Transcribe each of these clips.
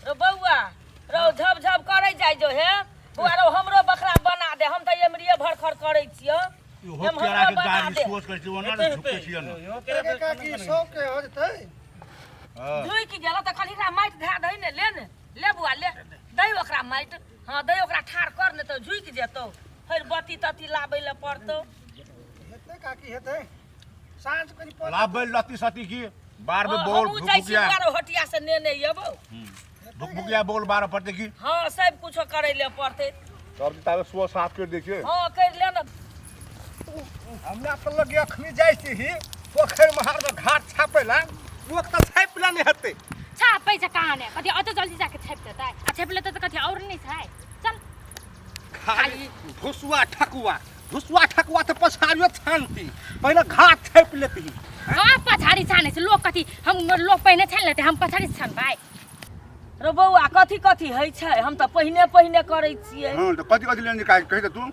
रो बौआ रो झप झप करै जाइ जो हे बौआ रो हमरो बकरा बना दे हम तऽ एमरिये भरखर करै छियौ इहो एम केरा हमरो के बना गाड़ी दे सोच करै छी ओना ने झुकै छियै ने अरे काकी सबके हो जेतै हँ। झुकि गेल तऽ खाली एकरा माटि धए दही ने ले ने ले बौआ ले दही ओकरा माटि हँ दही ओकरा ठाढ़ कर ने तऽ झुकि जेतौ फेर बत्ती तत्ती लाबै लए पड़तौ हेतै काकी हेतै साँझ कनि पड़तै। लाबै लत्ती सती की बार में हँ, बोल हमहूँ जाइ छी भुकभुकिया बौआ रो हटिया से नेने अयबौ भुकभुकिया बोल बारह पड़तै की हँ सब कुछो करै लए पड़तै तब ताबे सुबह साफ कर दै छियै हँ करि ले ने हमरा तऽ लगे अखनी जाइ छी ही पोखरि महार में घाट छापै ला लोक तऽ छापि ला नहि हेतै छापै छै कहाँ ने कथी अते जल्दी जाके छापि देतै आ छापि लेतै तऽ कथी और नहि छै चल खाली भुसुआ ठकुआ भुसुआ ठकुआ तऽ पछाड़ियो छानती पहिले घाट छापि लेती हाँ पछाड़ी छानै छै लोक कथी हम लोक पहिने छानि लेतै हम पछाड़ी छानबै रो बौआ कथी कथी होइ छै हम तऽ पहिने पहिने करै छियै हँ तऽ कथी कथी लेने काज कहि तऽ तू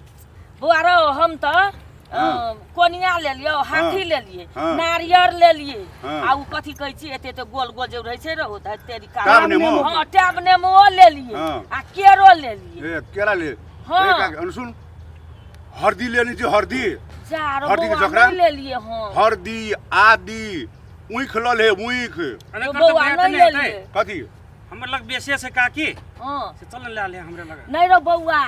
बौआ रौ हम तऽ हाँ। कोनिया लेलियै हाथी हाँ। लेलियै हाँ। नारियर लेलियै हाँ। आ उ कथी कहै छी एते एते गोल गोल जे रहै छै रौ तऽ तेरी का टैब नेमो। हँ टैब नेमो लेलियै हाँ। आ केरो लेलियै ए केरा ले हाँ। ए काकी, अनु सुन हरदी लेने छी हरदी जा रौ हरदी के बौआ जकरा? नहि लेलियै हँ हरदी आदि ऊख लऽ ले ऊख अरे रौ कर तऽ बौआ भैया तऽ नहि नहि हेतै लेलियै कथी हमर लग बेसी छै काकी हँ से चल ने लए ले हमरे लग नहि रौ बौआ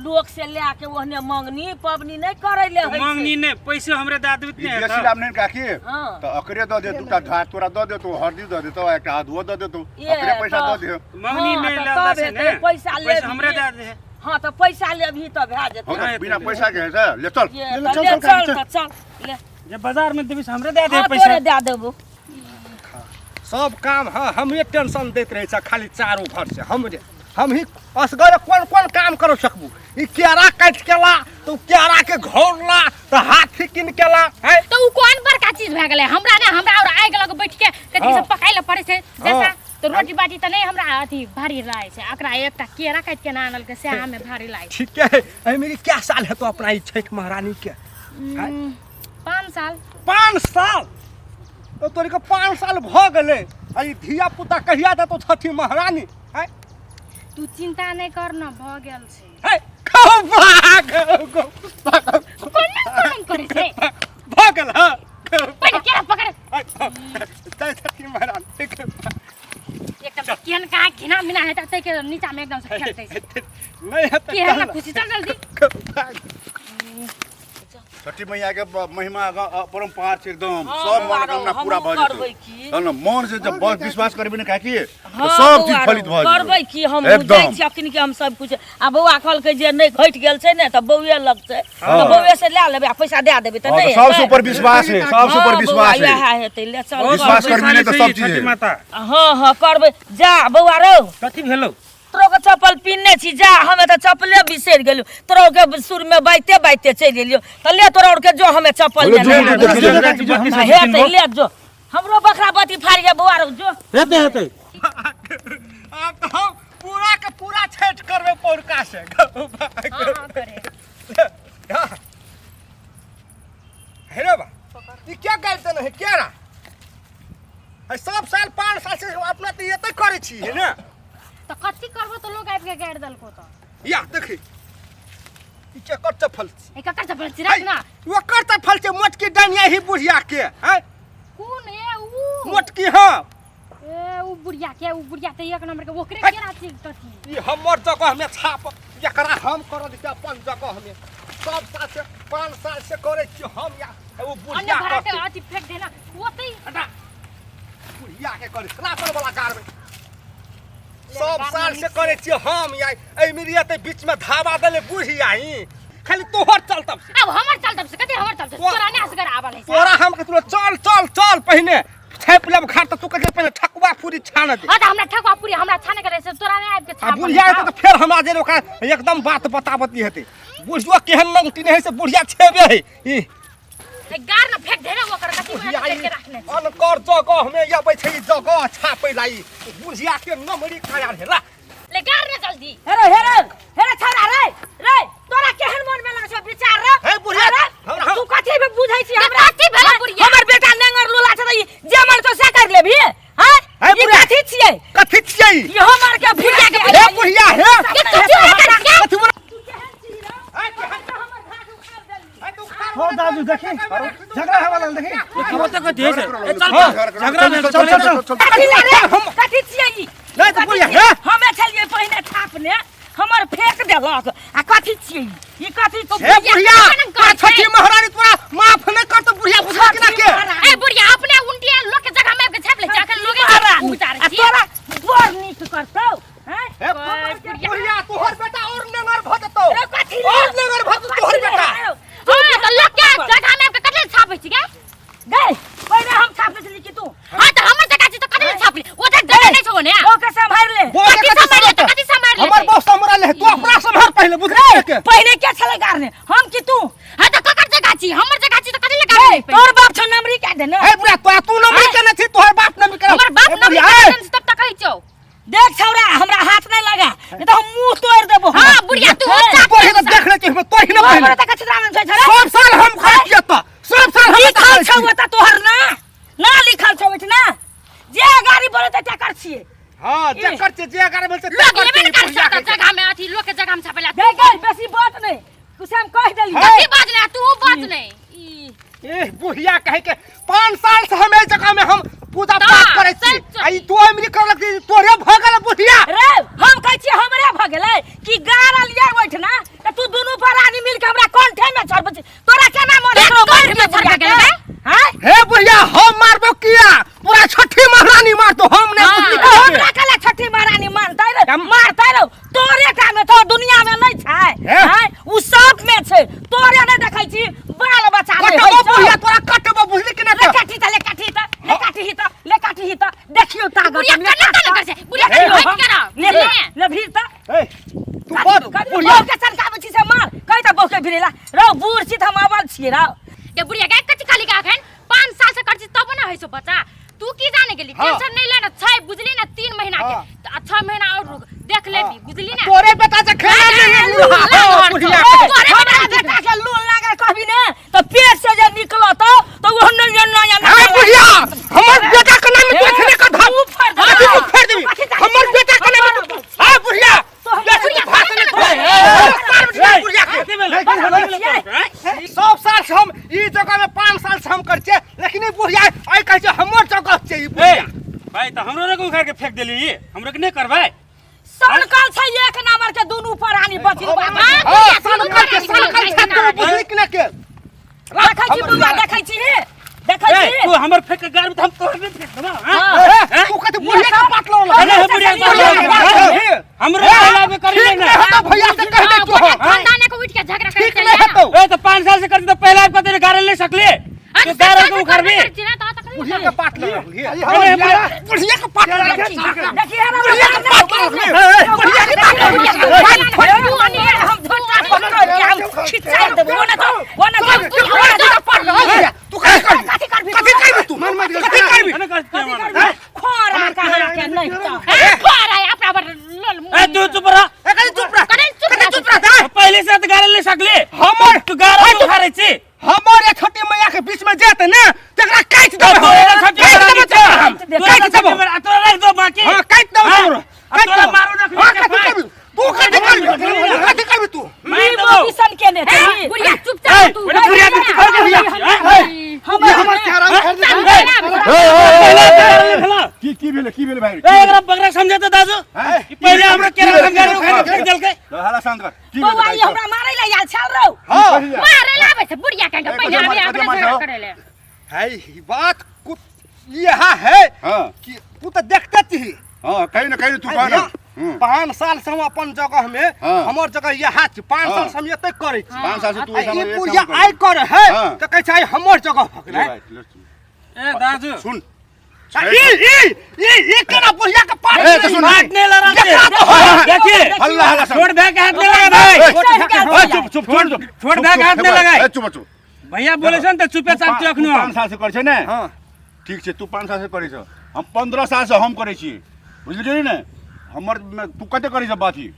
लोक से लए के ओहने मंगनी पबनी नहि करै ले होइ छै। मंगनी नहि पैसे हमरे दए देबै ई तऽ नहि बेसी हेतौ लाभ नहि काकी हाँ। तऽ अकरे दऽ दे दूटा धार तोरा दऽ देतौ हरदी दऽ देतौ एकटा आदुओ दऽ देतौ ए, अकरे पैसा तऽ- दऽ दे मंगनी हाँ, नहि तऽ लए तब छै हेतै, ने पैसा पैसा हमरे लेबही। दए दे हँ तऽ पैसा लेबही तऽ भए जेतै हम तऽ बिना पैसा के है से ले चल ये, ले, तऽ चल, ले चल, चल चल। तऽ चल ले जे बाजार में देबी से हमरे दए दे हाँ पैसा तोरे दए देबो सब काम हाँ हमरे टेंशन दैत रहै छै खाली चारू भर से हमरे हम ही असगर कोन कोन काम कर सकबू ई केरा काटि के ला तऽ उ केरा के घौर ला तऽ हाथी कीन के ला है तऽ उ कोन बड़का चीज भए गेलै हमरा ने हमरा और आगि लग बैठ के कथी हाँ। से पकाइ लए पड़ै छै जैसा हाँ। तऽ रोटी बाटी तऽ नहि हमरा अथी भारी लागै छै एकरा एकटा केरा काटि के ना आनलकै सएह में भारी लागै छै ठीके है एहि मेरी क्या साल है तो अपना ई छठि महारानी के 5 साल। 5 साल तो तोरी के 5 साल भऽ गेलै आ ई धिया पुता कहिया देतौ छठि महारानी है तू चिंता नहि कर न भऽ गेल छै है खाओ भाग गो कोना काम करै छै भऽ गेल हँ पहिने केरा पकड़ जय छठि महारानी एकदम से केहन कहाँ घिना मिना हेतै ताहिके नीचामे एकदम से फेंक दै छै नहि हेतै केहन ना खुशी चल जल्दी छठी मैया के महिमा अपरम्पार छै एकदम हाँ, सब बौआ मनोकामना रौ, पूरा हमहूँ भऽ करबै जेतै की? तहन ने मन से जब बस विश्वास करबै ने काकी तऽ हाँ, सब चीज बौआ फलित रौ, भऽ जेतै करबै की हम एकदम। जाइ छी अखन के हम सब कुछ आ बौआ कहलकै जे नहि घटि गेल छै ने तऽ बौए लग छै हाँ। तऽ बौए से लए लेबै आ पैसा दए देबै तऽ हाँ, नहि तऽ सबसे हेतै? ऊपर विश्वास है सबसे हाँ, ऊपर बौआ, विश्वास है इएह हेतै ले चल विश्वास करबै। करबी नहि तऽ सब चीज छठी है। माता हँ हँ करबै जा बौआ रौ कथी भेलौ तोरो के चप्पल पिन्ने छी जा हमे तऽ चप्पले बिसरि गेलियो तोरो के सुर में बाइते बाइते चलि गेलियो तऽ ले तोरा और के जो हमे चप्पल बोले, लेने जो, आबै जो, छी। जो, जो, जो, हाँ, हेतै ले जो हमरो बकरा बत्ती फाड़ि गेल बौआ रौ जो हेतै हेतै आब तऽ हम पूरा के पूरा छठि करबै पौरका से हाँ हाँ करे हे रे बा ई क्या गाड़ि देने है केरा है सब साल 5 साल से अपना तऽ एतै करै छी है ने तऽ कथी करबो तऽ लोग आबि के गाड़ि देलको तऽ या देखी ई केकर चप्पल छी ए ककर चप्पल छी राख ना ओकर चप्पल छै मोटकी डनिया ही बुढ़िया के हैं कोन ए ऊ मोटकी हाँ ए ऊ बुढ़िया के ऊ बुढ़िया तऽ एक नंबर के ओकरे है। केरा छी कथी ई हमर जगह में छाप एकरा हम करऽ दै छियै अपन जगह में सब साल से 5 साल से करै छियै हम या ओ अन्य बुढ़िया भरा के करतै अथी फेंक दे ना ओतै हटा बुढ़िया के करै राशन वाला कार में सब साल से करै छियै हम या एहि मेरी एते बीच में धावा देले बुढ़िया ही खाली तोहर चलतब से अब हमर चलतब से कथी हमर चलतब तोरा ने असगर आबल है तोरा हम कतरो चल चल चल पहिने छापि लेब घाट तऽ तू कहै पहिने ठकुआ पूरी छान दे हाँ तऽ हमरा ठकुआ पूरी हमरा छाने के रहे से तोरा ने आबि के आ छापल बुढ़िया है हेतै तऽ फेर हमरा जे ओकरा एकदम बात बताबती हेतै बुढ़ियो केहन नंगटी नहि है से बुढ़िया छेबे है ई हे गार न फेंक दे ना ओकर कथी बुढ़िया बना ई के रखने छै अनकर जगह में अबै छै ई जगह छापै ला ई बुढ़िया के नमरी खराब है ला ले गार न जल्दी हेरे हेरे हेरे छौड़ा रे रे तोरा केहन मन में लगै छौ विचार रे हे बुढ़िया, अरे, तू कथी में बुझै छी हमरा कथी भेलै बुढ़िया? हमर बेटा नेंगर लूला छै त ई जे मन छौ से कर लेबही हां हे ई बुढ़िया। कथी छियै कथी छियै छियै इहो मार के बुढ़िया के हे बुढ़िया हे के तू चुप कर के कथी बोल हो दाजू देखी झगड़ा हवा लगल देखी देखो तो कथी है ए चल झगड़ा भेल चल चल चल कथी रे कथी छियै ई नहीं तो बुढ़िया हे हमे छलियै पहिने छापने हमर फेंक देलक आ कथी छियै ई कथी हे बुढ़िया तोरा छठी महारानी तोरा माफ नहीं करतो बुढ़िया बुझा के ना के ए बुढ़िया अपने उल्टी लोग के जगह में आबि के छाप ले जाके लोगे आ तोरा बड़ नीक करतौ हैं हे बुढ़िया तोहर बेटा और नेंगर भ जेतौ रे कथी रे? और नेंगर भ जेतौ तोहर बेटा हां त लोग के जगह में आबि के कथी छापै छी गे गई पहिने हम छापने छली कि तू हां त हमर जगह छी त कथी छापली ओधर जगह नहीं छौ ने ओके सम्हारि ले बोल कथी सम्हारि ले कथी सम्हारि ले हमर बॉस हमरा ले तू अपना सम्हार पहिले बुझली के पहिने के छलै गारने हम कि तू हां त ककर जगह छी हमर जगह छी त कथी ले गारने तोर बाप छ नमरी के दे ने हे बुढ़िया तो तू नमरी के नहीं छी तोहर बाप नमरी के हमर बाप नमरी के तब तक कहै छौ देख छौरा हमरा हाथ नहीं लगा नहीं तो हम मुंह तोड़ देबो हां बुढ़िया तू हो तोही तो देख ले छी हम तोही ना पहिले त कछरा में छै छौरा सब साल हम खाइ छियै त सब साल हम लिखल छौ ओतऽ तोहर ना ना लिखल छौ ओहिठिना जे गाड़ी बोले त कर छियै हां जे कर छियै जे गाड़ी बोलते लोग लेबे न कर सकता जगह में अथी लोग के जगह में छापेला गई गई बेसी बात नहीं कुछ हम कह देली कथी बात नहीं तू बात नहीं ए बुढ़िया कहे के 5 साल से हम ए जगह में हम पूजा पाठ करै छी आ ई तू अमरी करलक तोरे भ गेल बुढ़िया रे हम कहै छियै हमरे भ गेलै कि गारल यार बैठना त तू दुनू प्राणी मिल के हमरा कंठे में चढ़बै छी तोरा केना मन ककरो मार के बुढ़िया के हां हे बुढ़िया हम मारबो किया पूरा छठी महारानी मारतो हम नहीं बुझली हमरा कला छठी महारानी मानतै रे मारतै रे तोरे टा में तो दुनिया में नहीं छै हैं उ सब में छै तोरे नहीं देखै छी बाल बच्चा नहीं कटबो बुढ़िया तोरा कटबो बुझली कि ना ले काटी त ले काटी त ले काटी ही त ले काटी ही त देखियो ताकत बुढ़िया कना कना कर छै बुढ़िया कनी हट करा ले ले भीड़ त ए तू बड़ बुढ़िया के सनकाबै छी से मार कहि त बहु के भिरेला रौ बूढ़ छी त हम अबल छियै रौ के बुढ़िया के कथि खाली का अखन 5 साल से कर छी तब ना होइ छौ बच्चा तू की जाने गेली टेंशन नहीं लेना छै बुझली ना 3 महीना के त 6 महीना और रुक देख लेबी बुझली ना तोरे बेटा से खेला नहीं बुढ़िया तोरे बेटा के लून लागल कहबी ने त पेट से जे निकलत त ओ नहीं नहीं ए बुढ़िया हमर बेटा के नाम तू खेले का धाप कथि तू फेर देबी हमर बेटा के नाम तू हां बुढ़िया सब साल से हम ई जगह में 5 साल से हम कर छे लेकिन ई बुढ़िया आई कहै छै हमर जगह छै ई बुढ़िया भाई त हमरो ने उखाड़ के फेंक देली हमरो के नहीं करबै सनकल छै एक नंबर के दुनू प्राणी बचिल बा हां सनकल के सनकल छै तू बुझली कि ना के देखै छी बुआ देखै छी रे देखै छी तू हमर फेंक के गार में त हम तोहर नहीं फेंक देबो हां तू कते बुढ़िया के पाट लो अरे बुढ़िया के हमरो पहला में करी ना तो भैया से कह दे तू खानदान के उठ के झगड़ा कर ठीक नहीं हेतौ ए त 5 साल से कर त पहला के तेरे गारे ले सकले तो गारे के उखाड़बी बुढ़िया के पाट लो बुढ़िया के पाट लो देखिए बुढ़िया के पाट लो बुढ़िया के पाट लो हम झोटा पकड़ के हम खिचाई देबो ओने तो ओने तो पाट लो तू कथि करबी कथि करबी कथि करबी तू कथि करबी खोरा कहाँ के नहीं तो खोरा अपना पर लोल ए तू चुप रह ए कथि चुप रह कथि चुप रह पहले से त गारे ले सकले हमर तू गारे उखाड़े छी हमर ए छोटी मैया के बीच में जेत ने तकरा काटि देबो तोरा छठी काटि देबो तोरा रख दो बाकी हां काटि देबो तोरा काटि दो मारो रख हां कथि करबी तू कथि करबी कथि करबी तू किसन के ने बुढ़िया चुपचाप तू बुढ़िया तू कर बुढ़िया हमर केरा उखाड़ दे की की भेलै की भेलै भाई ए एकरा बकरा समझे त दाजू ई पहिले हमरा केरा समझा रे उखाड़ फेंक देलकै हला शांत कर की बौआ ई हमरा मारै ला आयल छल रौ हां मारे लाबै छै बुढ़िया के पहिले आबे अपने झगड़ा करे ले है बात कुछ यहाँ है हां कि तू तो देखते छी हां कहीं ना कहीं तू कह ना 5 साल से हम अपन जगह में हमर जगह यहाँ छी 5 साल से हम एते करै छी 5 साल से तू ई बुढ़िया आइ कर है त कहै छै हमर जगह भऽ गेलै ए दाजू सुन ई ई ई ई केना बुढ़िया के पाट ए तो सुन हाथ नहीं लड़ा देखिए हल्ला हल्ला छोड़ दे के हाथ नहीं लगा भाई चुप चुप छोड़ दो छोड़ दे के हाथ नहीं लगाई चुप चुप भैया बोले छन त चुपे चाप अखनो 5 साल से करै छै ने हां ठीक छै तू 5 साल से करै छ हम 15 साल से हम करै छी बुझल गेली ने हमर तू कते करै छ बात ई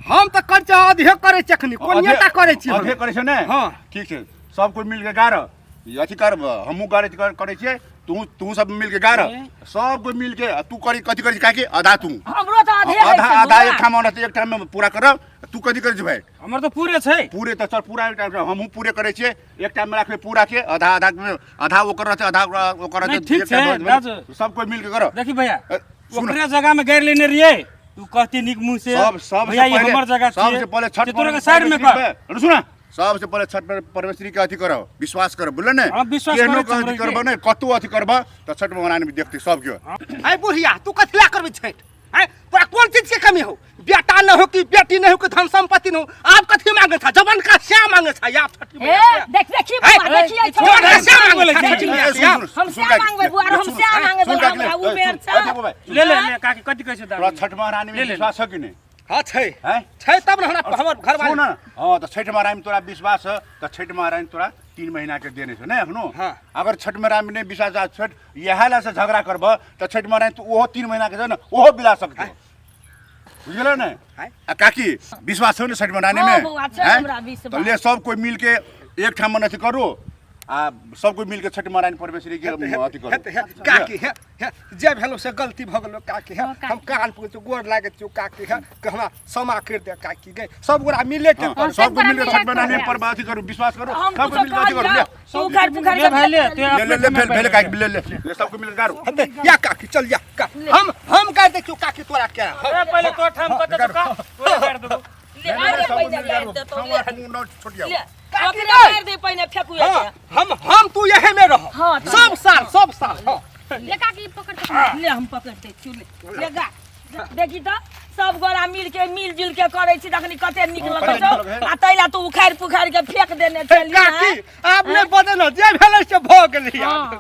हम त कर छै अधे करै छी अखनी कोनिया करै छी अधे करै छै ने हां ठीक छै सब कोइ मिल के गार अथी कर हमहूँ गारे करै छियै तू तू सब मिल के गार सब कोई मिल के आ तू करी कथी करी काहे कि आधा तू हमरो तऽ आधे होइ आधा छै आधा बौआ। एक ठाम रहतै एक ठाम में पूरा करब तू कथी करै छी भाई हमर तऽ पूरे छै पूरे तऽ चल पूरा एक टाइम हमहूँ पूरे करै छियै एक टाइम में राखबै पूरा के आधा आधा में आधा ओकर रहतै आधा ओकर रहतै नहीं, ठीक एक टाइम छै, में दाजु। सब कोई मिल के करो देखी भैया सुन। ओकरे जगह में गैर लेने रहिए तू कहती नीक मुंह से सब सब भैया ये हमर जगह छियै। सबसे पहले छठ से तोरा के साइड में कर सुन सबसे पहले छठ परमेश्वरी के अथी करो विश्वास करो बुझल ने हाँ, विश्वास केहनो करै छी के अथी हमरा करबो ने कतौ अथी करबो तऽ छठ भगवान भी देखते सब केओ आय बुढ़िया तू कथी ला करबी छठि आय तोरा कोन चीज के कमी हो बेटा न हो कि बेटी न हो कि धन संपत्ति न हो आप कथी मांगे था जवन का श्याम मांगे था या छठी ए मैया से। देख देखी बौआ देखी ए, छोड़ जवन का श्याम मांगे था ए, छठी मैया ए, से, या। सुन, सुन, हम सुन श्याम काकी, मांगबै बुआ, हम सुन, श्याम मांगबै सुन बुआ, काकी, हमरा ले, उ बेर सुन, छै। ए, देखो भाई, ले ले ले काकी कथी कहै छै तोरा दादी छठ महारानी में ले, ले। विश्वास है कि नहीं हाँ छै हैं छै तब ने हमरा हमर घर सुन न हाँ तऽ छठि महारानी में तोरा विश्वास है तऽ छठि महारानी तोरा 3 महीना के देने छौ ने एखनो हाँ। अगर छठि महारानी में नहीं विश्वास है छठ इएह ला से झगड़ा करबह तऽ छठि महारानी तू ओहो 3 महीना के छै ने ओहो बिला सकतौ बुझल ने हैं? आ काकी विश्वास छौ ने छठि महारानी हाँ, में बौआ, छै हैं? हमरा विश्वास। तऽ ले सब कोई मिल के एक ठाम अथी करू आ सब कोई मिल के छठि महारानी परमेश्वरी के अथी करू हेते हे काकी हे हे जे भेलो से गलती भ गेलो काकी हे हम कान पकड़ छौ गोर लागै छौ काकी हे कि हमरा क्षमा कर दे काकी गे सब गोरा मिले के हाँ, कर सब कोई मिल के सब छठि महारानी गोरा पर अथी करू विश्वास करू हम सब कोई कुछो मिल के अथी करू ले कहलियौ तू उखाड़ पुखाड़ ले भाई ले के ते ले ले ले भेल भेल काकी ले ले ले सब कोई मिल के गारू हेते या काकी चल या का हम हम कह दे क्यों काकी तोरा क्या ए, पहिले तो ठाम कत चुका तोरे गाड़ देबो ले अरे पहिले गाड़ि देतौ, ले। छोटिया ले काकी ओकरे गई। गाड़ि दे पहिने फेकुए हाँ, के हम तू यहे में रह हाँ, तो- सब साल सब साल हाँ ले काकी पकड़ पकड़ ले हम पकड़ दै छी ले ले गा देखी तऽ सब गोरा मिल के मिल जुल के करै छी तखनी कते नीक हाँ, लगै कते छौ नीक लगै है। आ तैला तू उखाड़ि पुखाड़ि के फेंक देने छली काकी आब नहि बदल जे भेलै से भऽ गेलै हाँ।